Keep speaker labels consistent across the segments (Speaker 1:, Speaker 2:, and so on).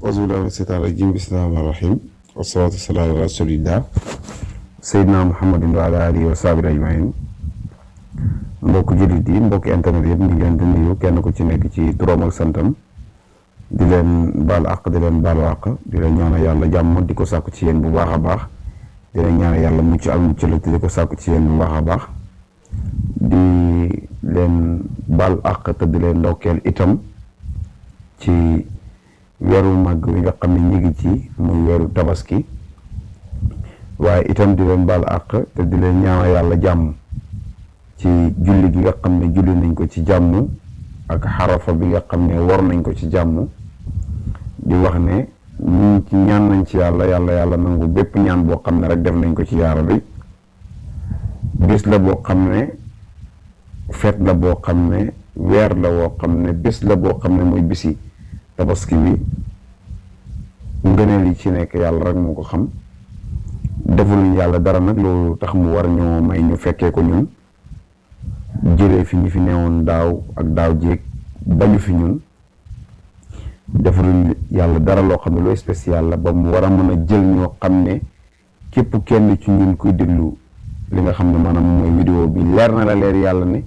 Speaker 1: auzubillahi mina shaytaani rajiim bismillaahi rahmaani rahiim wassalaatu wassalaamu alaa rasuulillaah sayyidinaa Muhammadin wa alaa aalihi wa sahbihi ajmaiin. mbokk jullit yi mbokk internet yëpp ñu ngi leen di nuyu kenn ku ci nekk ci turam ak santam di leen baal àq di leen baalu àq di leen ñaanal yàlla jàmm di ko sàkku ci yéen bu baax a baax di leen ñaanal yàlla mucc ak mucc la di ko sàkku ci yéen bu baax a baax di leen baal àq te di leen ndokkeel itam ci weeru màgg wi nga xam ne ñu ngi ci muy weeru tabaski waaye itam di leen baal àq te di leen ñaanal yàlla jàmm ci julli gi nga xam ne julli nañ ko ci jàmm ak xarafa bi nga xam ne war nañ ko ci jàmm di wax ne ñu ci ñaan nañ ci yàlla nangu bépp ñaan boo xam ne rek def nañ ko ci yaara bi bés la boo xam ne feet la boo xam ne weer la woo xam ne bés la boo xam ne mooy bisi tabaski bi ngëneel yi ci nekk yàlla rek moo ko xam defuluñ yàlla dara nag loolu tax mu war ñoo may ñu fekkee ko ñun jëlee fi ñu fi newoon daaw ak daaw jéeg bañu fi ñun defuluñ yàlla dara loo xam ne lu spécial la ba mu war a mën a jël ñoo xam ne képp kenn ci ñun kuy déglu li nga xam ne maanaam mooy vidéo bi leer na la leer yàlla ne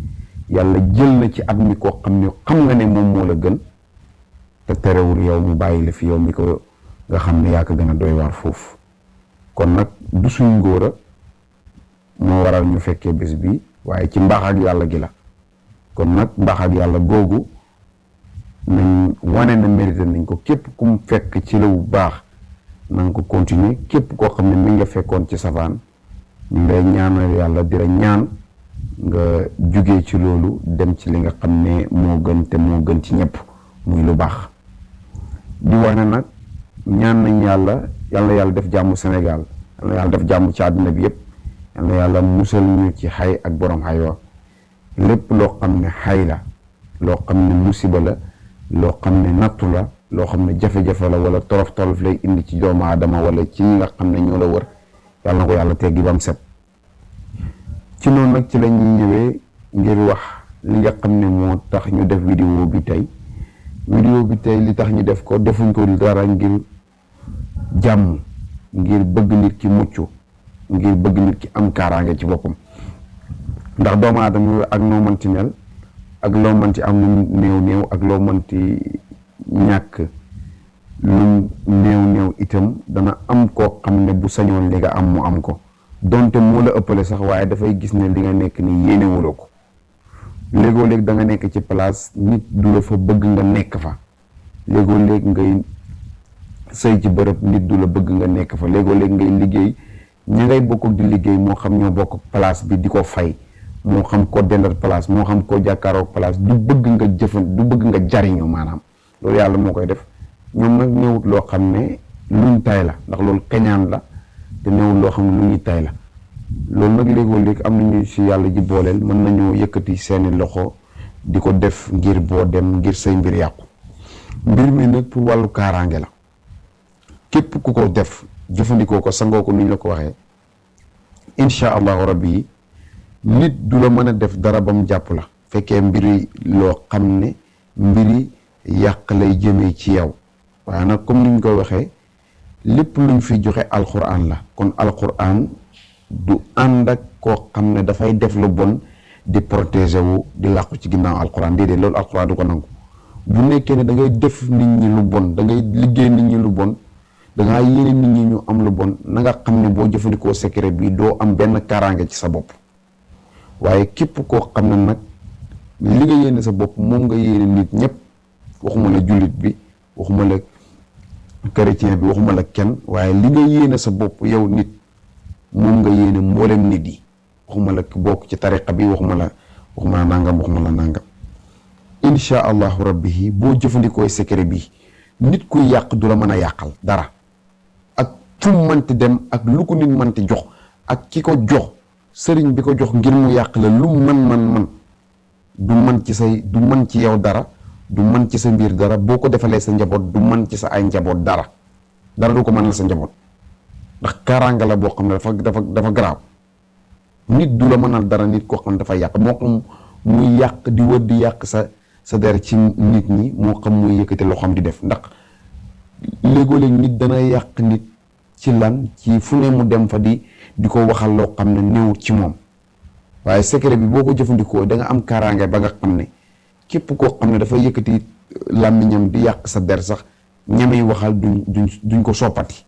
Speaker 1: yàlla jël na ci at mi koo xam ne xam nga ne moom moo la gën te terewul yow mu bàyyi la fi yow mi ko nga xam ne yaa ko gën a doy waar foofu kon nag du suñ ngóora moo waral ñu fekkee bés bi waaye ci mbaax ak yàlla gi la kon nag mbaax ak yàlla googu nañ wane na mérité nañ ko képp ku mu fekk ci lu baax na nga ko continuer képp koo xam ne mi nga fekkoon ci safaan ñu ngay ñaanal yàlla di la ñaan nga jugee ci loolu dem ci li nga xam ne moo gën te moo gën ci ñëpp muy lu baax di wax ne nag ñaan nañ yàlla def jàmm Sénégal yàlla def jàmm ci àdduna bi yëpp yàlla musal ñu ci xay ak borom xay wa lépp loo xam ne xay la loo xam ne musiba la loo xam ne nattu la loo xam ne jafe-jafe la wala torof lay indi ci doomu aadama wala ci ñi nga xam ne ñoo la wër yàlla na ko yàlla teggi ba mu set ci noonu nag ci la ñuy ñëwee ngir wax li nga xam ne moo tax ñu def vidéo bi tey li tax ñu def ko defuñ ko dara ngir jàmm ngir bëgg nit ki mucc ngir bëgg nit ki am kaaraange ci boppam ndax doomu aadama ak noo mënti mel ak loo mënti am lu néew ak loo mënti ñàkk lu néew itam dana am koo xam ne bu sañoon li nga am mu am ko donte moo la ëppale sax waaye dafay gis ne li nga nekk ni yéenewuloo ko léegoo-léeg da nga nekk ci place nit du la fa bëgg nga nekk fa léegoo-léeg ngay sëy ci bërëb nit du la bëgg nga nekk fa léegoo-léeg ngay liggéey ñi ngay bokk di liggéey moo xam ñoo bokk place bi di ko fay moo xam koo dendal place moo xam koo jàkkaaroog place du bëgg nga du bëgg nga jariñu maanaam loolu yàlla moo koy def ñoom nag néewut loo xam ne luñ tay la ndax loolu kañaan la te néewut loo xam ne lu ñuy tay la loolu nag léegoo-léeg am nañu si yàlla ji booleel mën nañoo yëkkati seeni loxo di ko def ngir boo dem ngir say mbir yàqu mbir mi nag pour wàllu kaaraange la képp ku ko def jëfandikoo ko sangoo ko ni ñu la ko waxee incha allahu rabbi yi nit du la mën a def dara ba mu jàpp la fekkee mbiri loo xam ne mbiri yàq lay jëmee ci yow waaye nag comme ni ñu koy waxee lépp luñ fi joxe alquran la kon alquran du ànd ak koo xam ne dafay def lu bon di protéger wu di làqu ci ginnaaw alquran déedéet loolu alquran du ko nangu bu nekkee ne da ngay def nit ñi lu bon da ngay liggéey nit ñi lu bon dangaa yéene nit ñi ñu am lu bon na nga xam ne boo jëfandikoo secret bi doo am benn kaaraange ci sa bopp waaye képp koo xam ne nag li nga yéene sa bopp moom nga yéene nit ñëpp waxuma la jullit bi waxuma la chrétien bi waxuma la kenn waaye li nga yéene sa bopp yow nit moom nga yéene mboolem nit yi waxuma la bokk ci tariqa bi waxuma la nangam insha allahu rabbi boo jëfandikoo secret bi nit kuy yàq du la mën a yàqal dara ak fu mu mënti dem ak lu ko nit mënti jox ak ki ko jox sëriñ bi ko jox ngir mu yàq la lu man du mën ci yow dara du mën ci sa mbir dara boo ko defalee sa njaboot du mën ci sa ay njaboot dara du ko mënal sa njaboot ndax kaaraanga la boo xam ne dafa garaaw nit du la mënal dara nit koo xam ne dafa yàq moo xam muy yàq di wër di yàq sa der ci nit ñi moo xam muy yëkkati loo xam di def ndax léegoo-léeg nit dana yàq nit ci lan ci fu ne mu dem fa di ko waxal loo xam ne néewut ci moom. waaye secret bi boo ko jëfandikoo da nga am kaaraange ba nga xam ne képp koo xam ne dafa yëkkati làmmiñam di yàq sa der sax ñamey waxal duñ ko soppati.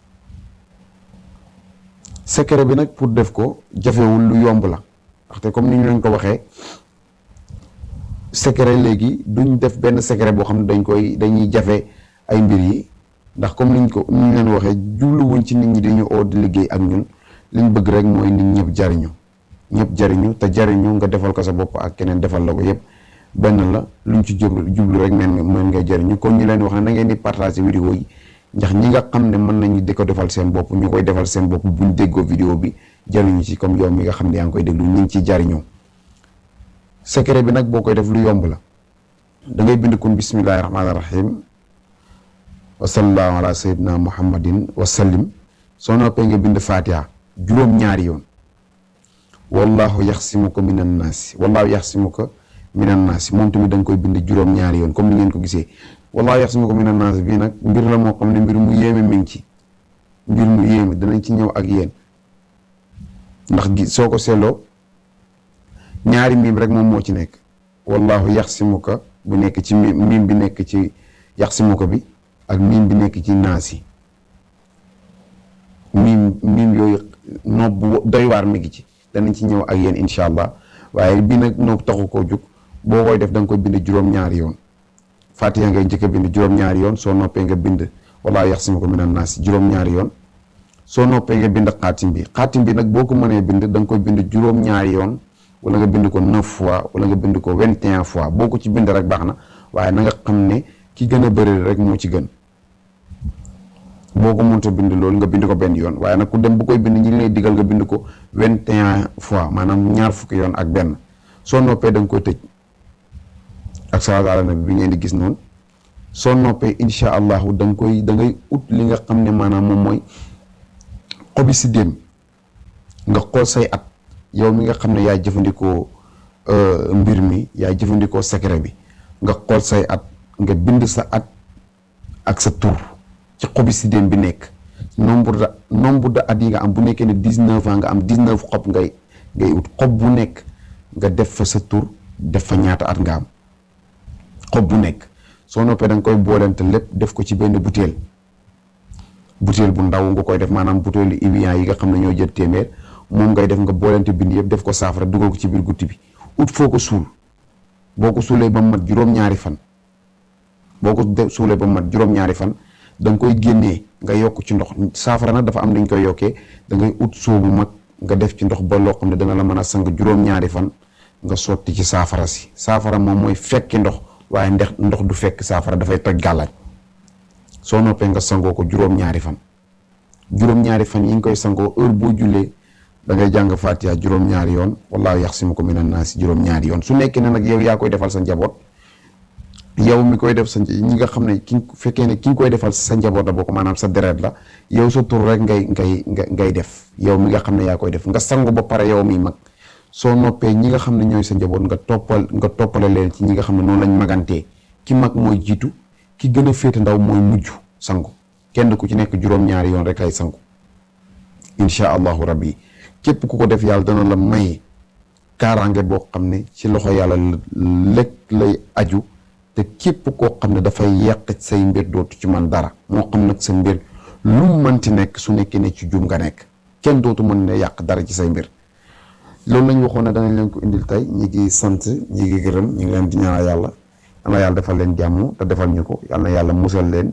Speaker 1: secret bi nag pour def ko jafewul lu yomb la ndaxte comme ni ñu leen ko waxee secret léegi duñ def benn secret boo xam ne dañuy jafe ay mbir yi ndax comme ni ñu leen waxee jubluwuñ ci nit ñi dañu oo di liggéey ak ñun liñ bëgg rek mooy nit ñëpp jariñu te jariñu nga defal ko sa bopp ak keneen defal la ko yëpp benn la luñ ci jublu rek mën ngay jariñu kon ñu leen wax ne na ngeen di partager vidéo yi ndax ñi nga xam ne mën nañu di ko defal seen bopp ñu koy defal seen bopp buñ déggoo vidéo bi jariñu ci comme yow mi nga xam ne yaa ngi koy déglu ñu ngi ciy jariñoo. secret bi nag boo koy def lu yomb la da ngay bind kon bismillahi rahmaani rahim wa sallallahu ala sayyidina muhammadin wa sallim soo noppee nga bind fatiha juróom-ñaari yoon. wallahu yaxsimuka minan naasi moom tamit da nga koy bind juróom-ñaari yoon comme ni ngeen ko gisee. wallahu yaxsimuka minan naasi bii nag mbir la moo xam ne mbir mu yéeme mi ngi ci mbir mu yéeme danañ ci ñëw ak yéen ndax soo ko seetloo ñaari miim rek moom moo ci nekk. wallahu yaxsimuka bu nekk ci miim bi nekk ci yaxsimuka bi ak miim bi nekk ci naasi miim yooyu noob bu doy waar mi ngi ci danañ ci ñëw ak yéen incha allah waaye bii nag noob taxu koo jóg boo koy def da nga koy bind juróom-ñaari yoon. Fatiha ngay njëkk a bind juróom-ñaari yoon soo noppee nga bind wallaahu yaxsimuka minan naas juróom-ñaari yoon soo noppee nga bind xaatim bi nag boo ko mënee bind da nga koy bind juróom-ñaari yoon wala nga bind ko 9 fois wala nga bind ko 21 fois boo ko ci bind rek baax na waaye na nga xam ne ki gën a bëri rek moo ci gën. boo ko mënta bind loolu nga bind ko benn yoon waaye nag ku dem bu koy bind ñi lay digal nga bind ko 21 fois maanaam ñaar fukki yoon ak benn soo noppee da nga koy tëj ak salaatu ala nabi bi ngeen di gis noonu soo noppee incha allahu da ngay ut li nga xam ne maanaam moom mooy xobi si déem nga xool say at yow mi nga xam ne yaay jëfandikoo mbir mi yaay jëfandikoo secret bi nga xool say at nga bind sa at ak sa tur ci xobi si déem bi nekk nombre de at yi nga am bu nekkee ne 19 ans nga am 19 xob ngay ut xob bu nekk nga def fa sa tur def fa ñaata at nga am xob bu nekk soo noppee da nga koy boolente lépp def ko ci benn butéel bu ndaw nga koy def maanaam butéelu Evian yi nga xam ne ñoo jël téeméer moom ngay def nga boolente bind yëpp def ko saafara dugal ko ci biir gutti bi ut foo ko suul boo ko suulee ba mu mat juróom-ñaari fan da nga koy génnee nga yokk ci ndox saafara nag dafa am nañ koy yokkee da ngay ut soo bu mag nga def ci ndox ba loo xam ne dana la mën a sang juróom-ñaari fan nga sotti ci saafara si saafara moom mooy fekki ndox waaye ndox du fekk saafara dafay toj gàllaaj soo noppee nga sangoo ko juróom-ñaari fan yi nga koy sangoo heure boo jullee da ngay jàng Fatiha juróom-ñaari yoon wallaahu yaxsimuka minan naas juróom-ñaari yoon su nekkee ne nag yow yaa koy defal sa njaboot yow mi koy def ñi nga xam ne fekkee ne ki nga koy defal sa njaboot la boo ko maanaam sa deret la yow sa tur rek ngay def yow mi nga xam ne yaa koy def nga sangu ba pare yow mi mag soo noppee ñi nga xam ne ñooy sa njaboot nga toppale leen ci ñi nga xam ne noonu lañ magantee ki mag mooy jiitu ki gën a féete ndaw mooy mujj sangu kenn ku ci nekk juróom-ñaari yoon rek lay sangu incha allahu rabbi képp ku ko def yàlla dana la may kaaraange boo xam ne ci loxo yàlla lekk lay aju te képp koo xam ne dafay yàq say mbir dootu ci man dara moo xam nag sa mbir lu mu mënti nekk su nekkee ne ci jum nga nekk kenn dootu mën ne yàq dara ci say mbir loolu lañ waxoon ne danañ leen ko indil tey ñi ngi sant ñi ngi gërëm ñi ngi leen di ñaanal yàlla yàlla defal leen jàmm te defal ñu ko yal na yàlla musal leen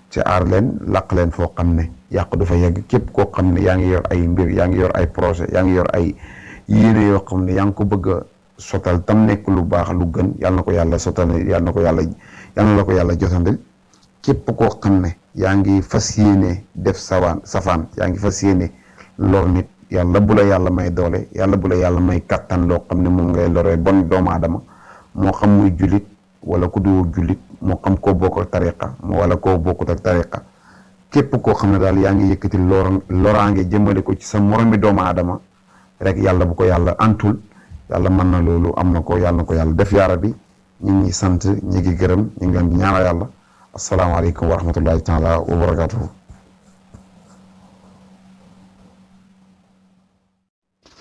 Speaker 1: ci aar leen laq leen foo xam ne yàq du fa yegg képp koo xam ne yaa ngi yor ay mbir yaa ngi yor ay projet yaa ngi yor ay yéene yoo xam ne yaa ngi ko bëgg a sotal tam nekk lu baax lu gën yàlla na ko yàlla sotal yàlla na la ko yàlla jotandil képp koo xam ne yaa ngi fas yéene def safaan yaa ngi fas yéene lor nit yàlla bu la yàlla may doole yàlla bu la yàlla may kattan loo xam ne moom ngay loree bon doomu aadama moo xam muy jullit wala ku dul jullit moo xam koo bokk ak tariqa wala koo bokkut ak tariqa képp koo xam ne daal yaa ngi yëkkati loraange jëmale ko ci sa moromi doomu aadama rek yàlla bu ko yàlla antul yàlla mën na loolu am na ko yàlla def yaara bi ñu ngi sant ñu ngi gërëm ñu ngi leen di ñaanal yàlla asalaamaaleykum wa rahmatullahi taala wa barakatuhu